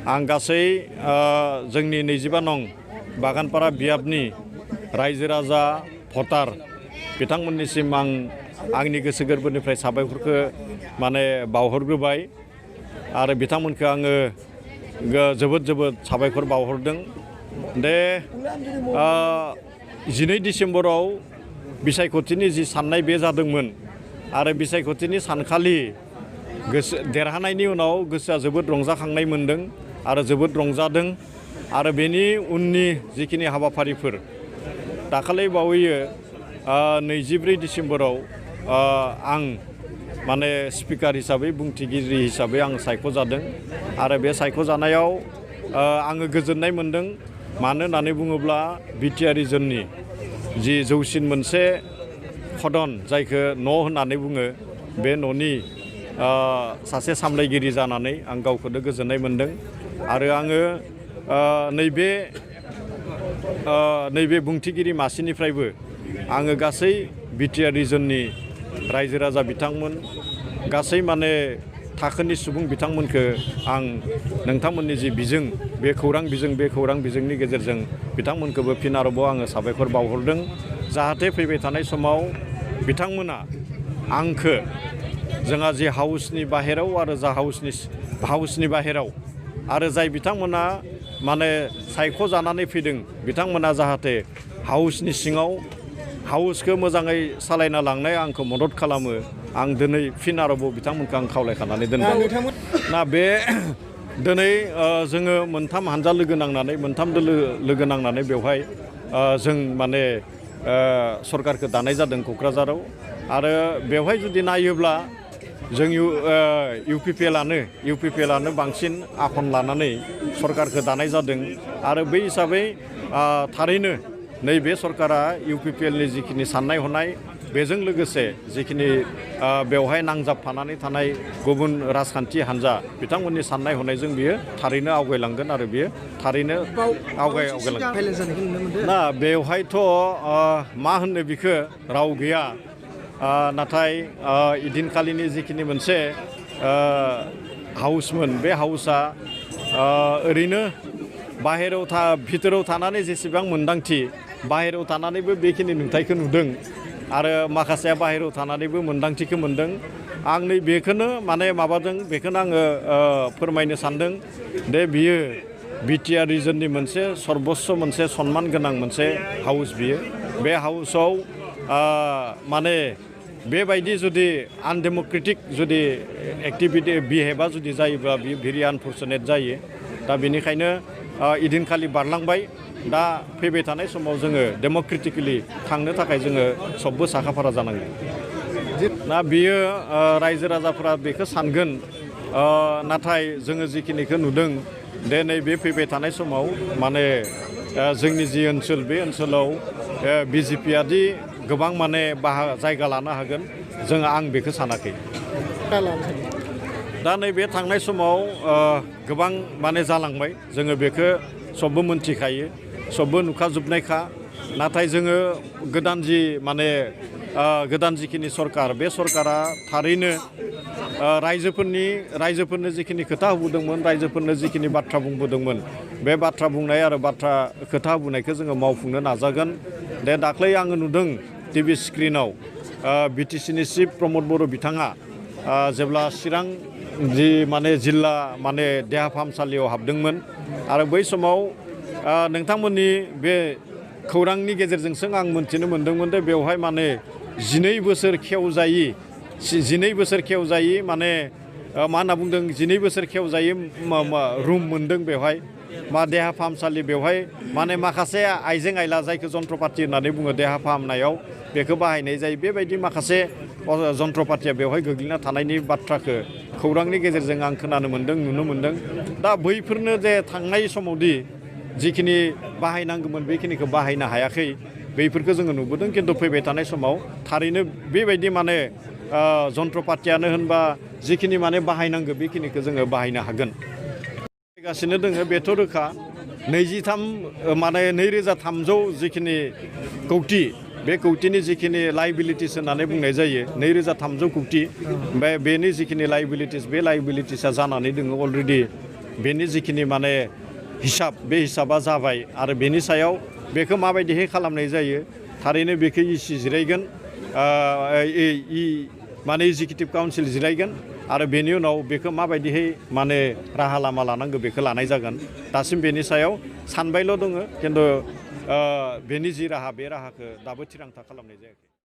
आं गासै जोंनि 25 नं बागानपारा बियाबनि रायजो राजा भटार बिथांमोननिसिम आं आंनि गोसो गोरबोनिफ्राय साबायखरखौ माने बावहरग्रोबाय आरो बिथांमोनखौ आङो जोबोद साबायखर बावहरदों दे 12 डिसेम्बराव बिसायख'थिनि जि साननाय बे जादोंमोन आरो बिसायख'थिनि सानखालि देरहानायनि उनाव गोसोआ जोबोद रंजाखांनाय मोनदों आरो जोबोद रंजादों आरो बेनि उननि जिखिनि हाबाफारिफोर दाखालि बावैयो 24 डिसेम्बराव आं माने स्पिकार हिसाबै बुंथिगिरि हिसाबै आं सायख'जादों आरो बे सायख'जानायाव आङो गोजोननाय मोनदों मानो होननानै बुङोब्ला बिटिआर रिजननि जि जौसिन मोनसे सदन जायखौ न' होननानै बुङो बे न'नि सासे सामलायगिरि जानानै आं गावखौनो गोजोननाय मोनदों आरो आङो नैबे बुंथिगिरि मासिनिफ्रायबो आङो गासै बिटिआर रिजननि रायजो राजा बिथांमोन गासै माने थाखोनि सुबुं बिथांमोनखौ आं नोंथांमोननि जि बिजों बे खौरां बिजोंनि गेजेरजों बिथांमोनखौबो फिन आरोबाव आङो साबायखर बावहरदों जाहाथे फैबाय थानाय समाव बिथांमोना आंखौ जोंहा जि हाउसनि बाहेराव आरो जा हाउसनि बाहेराव आरो जाय बिथांमोना माने सायख'जानानै फैदों बिथांमोना जाहाथे हाउसनि सिङाव हाउसखौ मोजाङै सालायना लांनाय आंखौ मदद खालामो आं दिनै फिन आरोबाव बिथांमोनखौ आं खावलायखानानै दोनबाय ना बे दिनै जोङो मोनथाम हानजा मोनथाम दोलो लोगो नांनानै बेवहाय जों माने सरकारखौ दानाय जादों क'क्राझाराव आरो बेवहाय जुदि नायोब्ला जों इउपिपिएलआनो बांसिन आखन लानानै सरकारखौ दानाय जादों आरो बै हिसाबै थारैनो नैबे सरकारा इउपिपिएलनि जिखिनि साननाय हनाय बेजों लोगोसे जिखिनि बेवहाय नांजाबफानानै थानाय गुबुन राजखान्थि हान्जा बिथांमोननि साननाय हनायजों बियो थारैनो आवगायलांगोन आरो बियो थारैनो आवगायलांगोन ना बेवहायथ' मा होननो बिखो राव गैया नाथाय इदिनखालिनि जिखिनि मोनसे हाउसमोन बे हाउसआ ओरैनो भितराव थानानै जेसेबां मोन्दांथि बाहेरायाव थानानैबो बेखिनि नुथायखौ नुदों आरो माखासेया बाहेरायाव थानानैबो मोन्दांथिखौ मोनदों आं नै बेखौनो माने बेखौनो आङो फोरमायनो सानदों दे बियो बिटिआर रिजननि मोनसे सर्बस्व मोनसे सनमान गोनां मोनसे हाउस बियो बे हाउसआव माने बेबायदि जुदि आनडेम'क्रेटिक जुदि एक्टिभिटि बिहेभा जुदि जायोब्ला बियो भेरि आनफर्चुनेट जायो दा बेनिखायनो इदिनखालि बारलांबाय दा फैबाय थानाय समाव जोङो डेम'क्रेटिकेलि थांनो थाखाय जोङो सबबो साखाफारा जानांगोन ना बियो रायजो राजाफोरा बेखौ सानगोन नाथाय जोङो जिखिनिखौ नुदों दे नैबे फैबाय थानाय समाव माने जोंनि जि ओनसोल बे ओनसोलाव बिजेपिआदि गोबां माने जायगा लानो हागोन आं बेखौ सानाखै दा नैबे थांनाय समाव गोबां माने जालांबाय जोङो बेखौ सबबो मोनथिखायो सबबो नुखाजोबनायखा नाथाय जोङो गोदान जिखिनि सरकार बे सरकारा थारैनो रायजोफोरनो जिखिनि खोथा होबोदोंमोन रायजोफोरनो जिखिनि बाथ्रा बुंबोदोंमोन बे बाथ्रा बुंनाय आरो खोथा होबोनायखौ जोङो मावफुंनो नाजागोन दे दाख्लै आङो नुदों टिभि स्क्रिनाव बिटिसिनि चिफ प्रमद बर' बिथाङा जेब्ला चिरां जि माने जिल्ला माने देहा फाहामसालियाव हाबदोंमोन आरो बै समाव नोंथांमोननि बे खौरांनि गेजेरजोंसो आं मोनथिनो मोनदोंमोन दे बेवहाय माने 12 बोसोर खेवजायि माने मा होनना बुंदों 12 बोसोर खेवजायि रुम मोनदों बेवहाय मा देहा फाहामसालि बेवहाय माने माखासे आइजें आइला जायखौ जन्त्रपाति होननानै बुङो देहा फाहामनायाव बेखौ बाहायनाय जायो बेबायदि माखासे जन्त्रपातिया बेवहाय गोग्लैना थानायनि बाथ्राखौ खौरांनि गेजेरजों आं खोनानो मोनदों नुनो मोनदों दा बैफोरनो जे थांनाय समावदि जिखिनि बाहायनांगौमोन बेखिनिखौ बाहायनो हायाखै बैफोरखौ जोङो नुबोदों खिन्थु फैबाय थानाय समाव थारैनो बेबायदि माने जन्त्रपातियानो होनबा जिखिनि माने बाहायनांगौ बेखिनिखौ जोङो बाहायनो हागोन फैगासिनो दोङो बेथ' रोखा 2300 जिखिनि कौटि बे कौटिनि जिखिनि लाइबिलिटिस होननानै बुंनाय जायो 2300 कौटि ओमफ्राय बेनि जिखिनि लाइबिलिटिस बे लाइबिलिटिसा जानानै दोङो अलरेडि बेनि जिखिनि माने हिसाब बे हिसाबा जाबाय आरो बेनि सायाव बेखौ माबायदिहाय खालामनाय जायो थारैनो बेखौ इसि जिरायगोन माने एगजिकिउटिभ काउन्सिल जिरायगोन आरो बेनि उनाव बेखौ माबायदिहाय माने राहा लामा लानांगौ बेखौ लानाय जागोन दासिम बेनि सायाव सानबायल' दङ खिन्थु बेनि जि राहा बे राहाखौ दाबो थिरांथा खालामनाय जायाखै।